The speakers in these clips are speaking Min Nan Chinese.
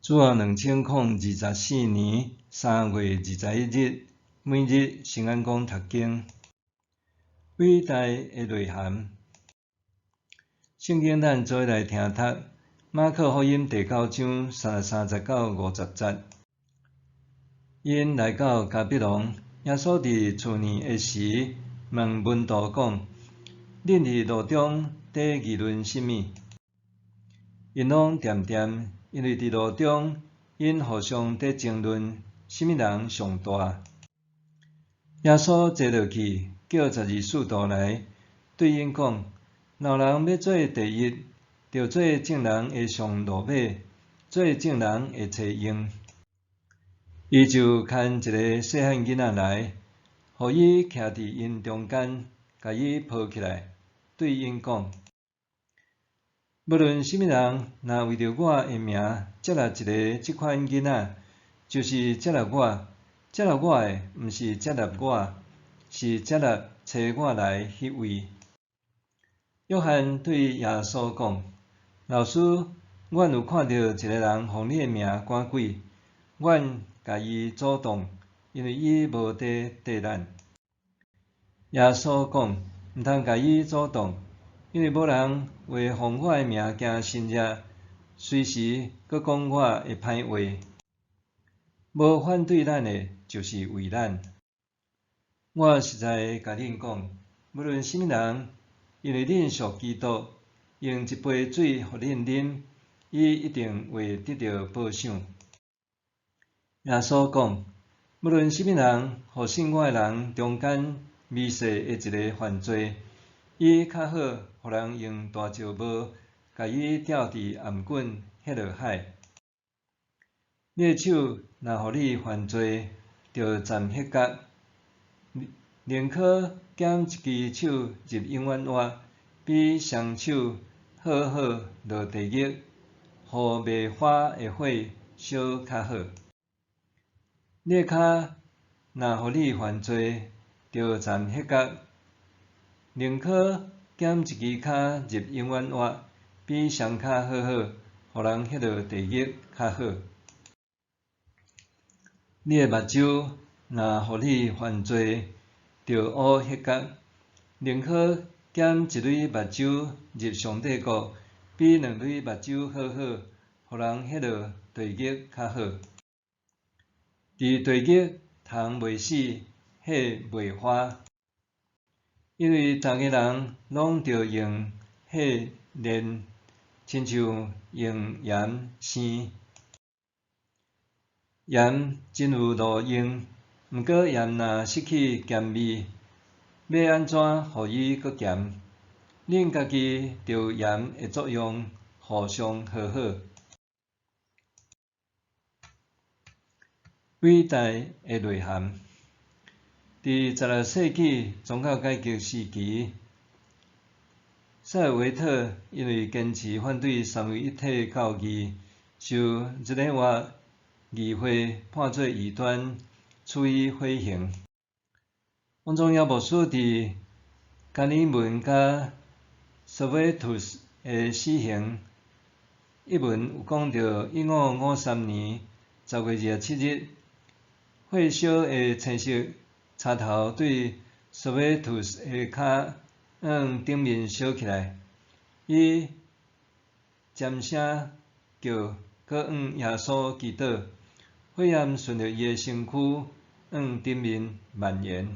主後2024年3月21日，每日聖安講讀經。偉大的內涵。聖經咱做伙來聽讀馬可福音第九章33節到50節。𪜶來到迦百農，耶穌佇厝內的時，問門徒講：恁佇路中佇議論啥物？𪜶攏恬恬，因為佇路中，𪜶互相佇爭論啥物人上大。耶穌坐落去，叫12使徒來，對𪜶講：若有人欲做第一，著做眾人的上落尾，做眾人的差用。伊就牽一个細漢囡仔來，予伊徛佇𪜶中間，共伊抱起來，對𪜶講：無論啥物人，若為著我的名接納一个這款囡仔，就是接納我；接納我的，毋是接納我，是接納差我來彼位。約翰對耶穌講：老師，阮有看著一个人奉你的名趕鬼，阮共伊阻擋，因為伊無佇綴咱。耶穌講：毋通共伊阻擋，因為無人會奉我的名行神跡，隨時閣講我的歹話。無反對咱的，就是為咱。我實在共恁講，無論啥物人，因為恁屬基督，用一杯水予恁啉，伊一定會得著報賞。耶穌講：無論啥物人，予信我的人中間微細的一个犯罪，伊較好予人用大石磨共伊吊佇頷頸彼落海。你的手若予你犯罪，就斬彼角，寧可減一支手入永遠活，比雙手好好落地獄，予袂花的火燒較好。你的跤若予你犯罪，就斬彼角，寧可減一支跤入永遠活，比雙跤好好，予人彼落地獄較好。你的目睭若予你犯罪，就烏彼角，寧可減一蕊目睭入上帝國，比兩蕊目睭好好，予人彼落地獄較好。佇地獄蟲袂死，火袂花。因為逐个人攏著用火煉，親像用鹽生。鹽真有路用，毋過鹽若失去鹹味，欲按怎予伊閣鹹？恁家己著鹽的作用，互相和好。偉大的內涵。佇16世紀宗教改革時期，薩爾維特因為堅持反對三位一體教義，受日內瓦議會判做異端，處以火刑。王宗堯牧師佇加爾文佮舍維圖斯的死刑一文有講著，1553年10月27日，火燒的青色柴頭對舍維圖斯的跤向頂面燒起來，伊尖聲叫，閣向耶穌祈禱，火焰順著伊的身軀向頂面蔓延。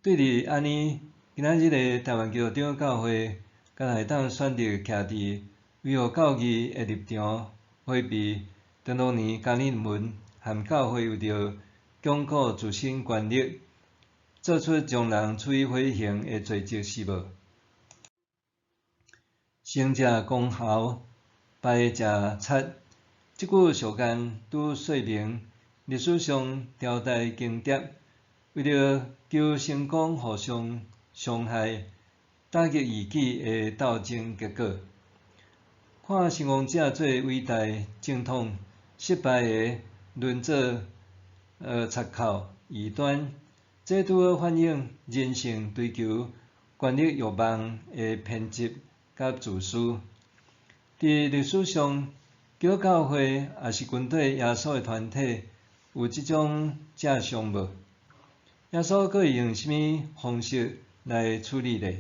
對佇按呢，今仔日的台灣基督長教會，敢若會當選擇徛佇維護教義的立場，迴避長樂年加爾文和教會為著鞏固自身權力，做出將人處以火刑的罪責是無？成者公侯，敗者賊。這句俗諺拄說明歷史上朝代更迭，為著求成功，互相傷害、打擊異己的鬥爭結果。看成功者做偉大正統，失敗的淪做賊寇異端，這拄好反映人性追求權力欲望的偏執佮自私。佇歷史上，基督教會抑是跟綴耶穌的團體，有這種跡象無？耶穌閣會用啥物方式來處理呢？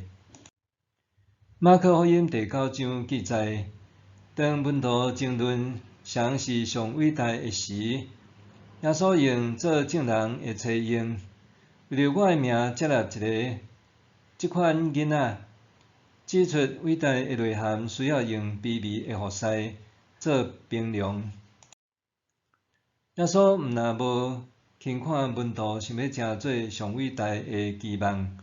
馬可福音第九章記載，當門徒爭論誰是上偉大的時，耶穌用做眾人的冊用，為著我的名接納一个這款囡仔，指出偉大的內涵需要用卑微的服侍做衡量。耶穌毋但無輕看門徒想欲成做上偉大的期望，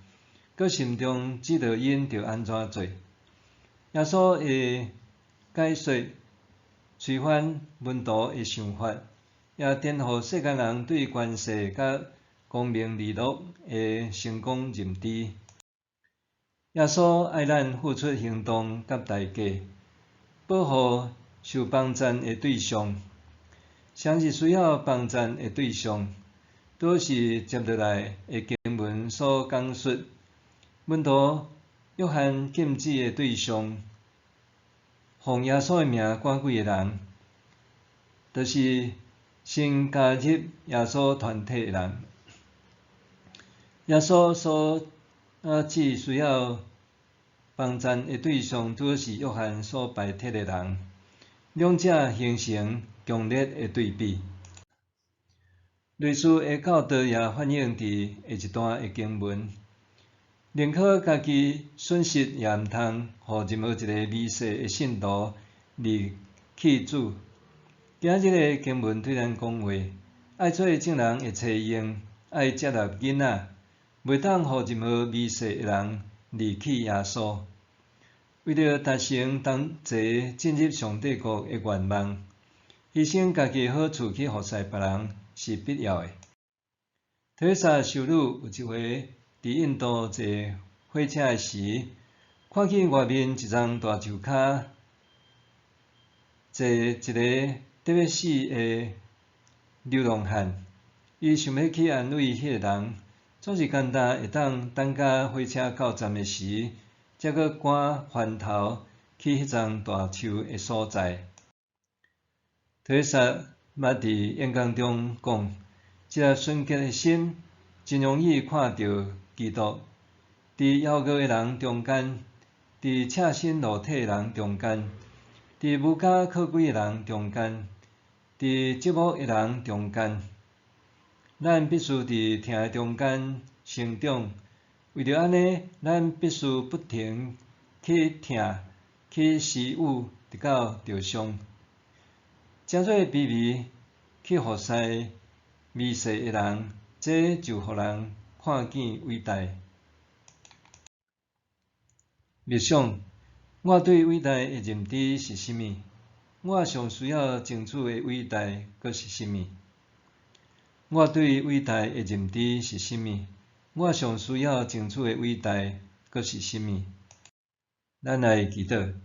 閣心中指導𪜶著按怎做。耶穌的解說推翻門徒的想法，也顛覆世間人對權勢佮功名利祿的成功認知。耶穌愛咱付出行動佮代價，保護受幫贊的對象。誰是需要幫贊的對象？拄是接落來的經文所講述，門徒約翰禁止的對象，奉耶穌的名趕鬼的人，就是新加入耶穌團體的人。耶穌所指需要幫贊的對象，拄是約翰所排斥的人，兩者形成強烈的對比。類似的教導也反映佇下一段的經文。寧可家己損失，也毋通予任何一個微細的信徒離棄主。今日的經文對咱講話，愛做眾人的冊用，愛接納囡仔，袂當予任何微細的人離棄耶穌。為著達成同齊進入上帝國的願望，犧牲家己的好處去服侍別人是必要的。特蕾莎修女有一回佇印度坐火車的時，看見外面一叢大樹跤坐一个得欲死的流浪漢，伊想欲去安慰彼个人，總是干焦會當等甲火車到站的時，才閣趕返頭去彼叢大樹的所在。特蕾莎捌佇演講中講，一粒純潔的心，真容易看著基督。佇枵餓的人中間，佇赤身露體的人中間，佇無家可歸的人中間，佇寂寞的人中間，咱必須佇疼的中間成長。為著按呢，咱必須不停去疼、去施予，直到著傷。成做卑微去服侍微細的人，這就予人看見偉大。默想，我對偉大的認知是啥物？我上需要爭取的偉大閣是啥物？我對偉大的認知是啥物？我上需要爭取的偉大閣是啥物？咱來祈禱，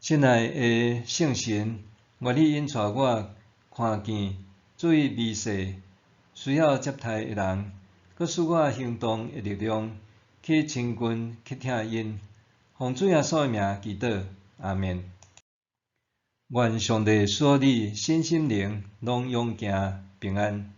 親愛的聖神，願你引帶我看見注意微細需要接待的人，閣賜我行動的力量，去親近、去疼𪜶。奉主耶穌的名祈禱，阿們。願上帝賜予你身心靈攏勇健平安。